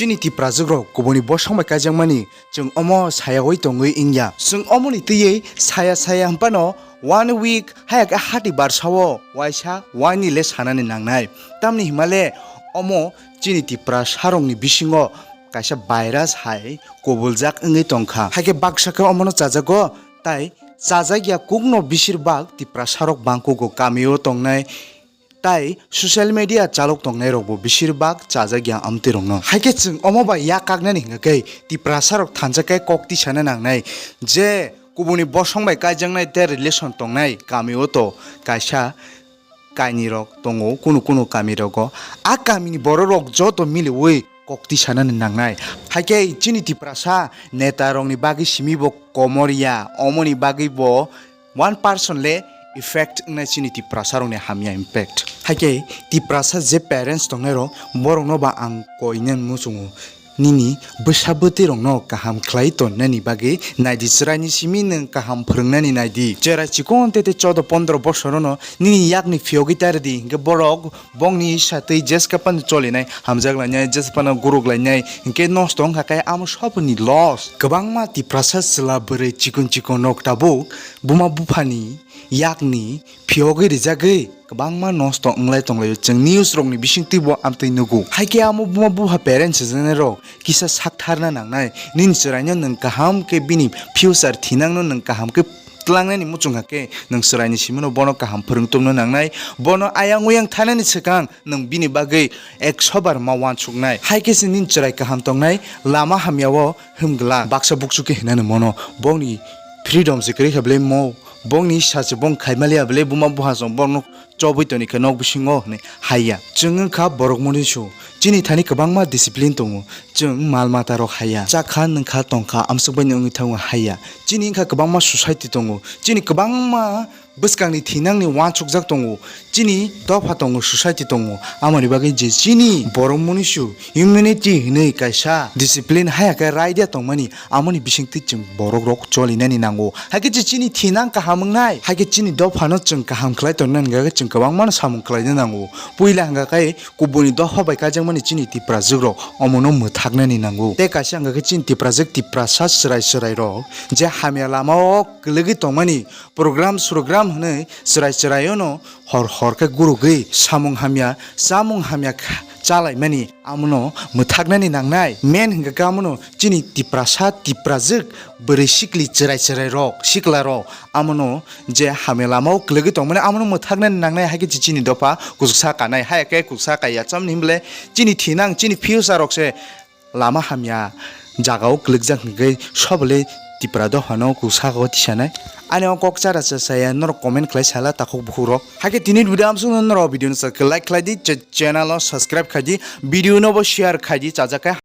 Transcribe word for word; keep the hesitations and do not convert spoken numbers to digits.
Chini Tiprajwk rok kubuni bosong bai kaijakmani chwng omo sayawi tongwi wngya. Chwng omoni twiwi saya saya hwnphano one week haya khe hati barsao waisa waini le sanani nangnai. Tamni hwnmale omo chini Tiprasa rokni bisingo kaisa virus hai kubuljak wngwi tongkha. Haikhe baksa khe omono chajago, tai chajakya kukno bisir bak Tiprasa rok bangkugo kamio tongnai. Tai social media chalok tongnai rokbo bisir bak chajakya amtwi rokno. Haikhe chwng omo bai yak kaknani hwnkha khe Tiprasa rok thansa khe kok tisana nangnai je kubuni bosong bai kaijaknai tei relation tongnai kamio to kaisa kainwi rok tongo kunu kunu kami rogo. A kamini borok rok joto miliwi kok tisanani nangnai. Haikhe chini Tiprasa neta rokni bagwi simi bo komorya, omoni bagwi bo one person le effect wngnai chini Tiprasa rokni hamya impact. Haikhe Tiprasa je parents tongnai rok borokno ba ang koinani muchungo. Nini bwsa bwtwi rokno kaham khlai tonnani bagwi naidi chwraini simi nwng kaham phwrwngnani naidi. Chwrai chikon tei tei chodo pondro bosorono nini yakni phiyogwi taridi hwnkhe borok bongni satwi jeska phano cholinai, hamjak lainai, jeska phano guruk lainai, hwnkhe nosto wngkha khe amo soboni loss. Kwbangma Tiprasa chwla bwrwi chikon chikon rok tabuk buma buphani yakni phiyogwi rijagwi kwbangma nosto wnglai tonglaio, chwng news rokni bisingtwibo amtwi nugo. Haikhe amo buma bupha parents swjaknai rok kisa saktharna nangnai, nini chwraino nwng kaham khe bini future thinangno nwng kaham khe tlangnani muchung hakhe nwng chwraini simino bono kaham phwrwng tongna nangnai, bono ayang uyang thanani swkang nwng bini bagwi ekso bar ma uansuknai. Haikhe se nini chwrai kaham tongnai, lama hamyao himgwlak baksa bukchukhe hinani mono bongni freedom se kwrwi kha bwlai mo, bongni sa se bong khaimaliya bwlai buma buha song borokno chobwi toni khe nok bisingo hinwi haiya. Chwng wngkha borok monisu, chini thani kwbangma discipline tongo, chwng mal mata rok haiya, chakha nwngkha tongkha amswk baino wngwi thango haiya. Chini wngkha kwbangma society tongo, chini kwbangma bwskangni thinangni uansukjak tongo, chini dopha tongo, society tongo, amoni bagwi je chini borok monisu immunity hinwi kaisa discipline haiya khe raida tongmani, amoni bisingtwi chwng borok rok cholinani nango. Haikhe je chini thinang kaham wngnai, haikhe chini dophano chwng kaham khlai tonnani hwnkhe chwng kwbangmano samung khlaina nango. Puila hwnkha khe kubuni dopha bai kaijakmani chini Tiprajwk rok omono mwthaknani nango. Tei kaisa hwnkha khe chini Tiprajwk Tiprasa chwrai chwrai rok je hamya lamao kwlwgwi tongmani program srogram hwnwi chwrai chwraiono hor hor khe gurugwi samung hamya chamung hamya kha-, chalaimani amono mwthaknani nangnai. Main hwnkha khe amono chini Tiprasa Tiprajwk bwrwi sikli chwrai chwrai rok sikla rok amono je hamya lamao kwlwgwi tongmani amono mwthaknani nangnai, haikhe chini dopha kuchuksa kanai, haikhe kuchuksa kaiya chamni himle chini thinang chini future rok se lama hamya jagao kwlwkjak hwnkhe sobole Tipra dophano kuchuksa o tisanai. Ani o kok chara cha chaya norok comment khlai sala takhuk bukhuk rok. Haikhe tini video amsukno norok video no like khlai di, che-, channel o subscribe khai di, video no bo share khai di, chajakhe.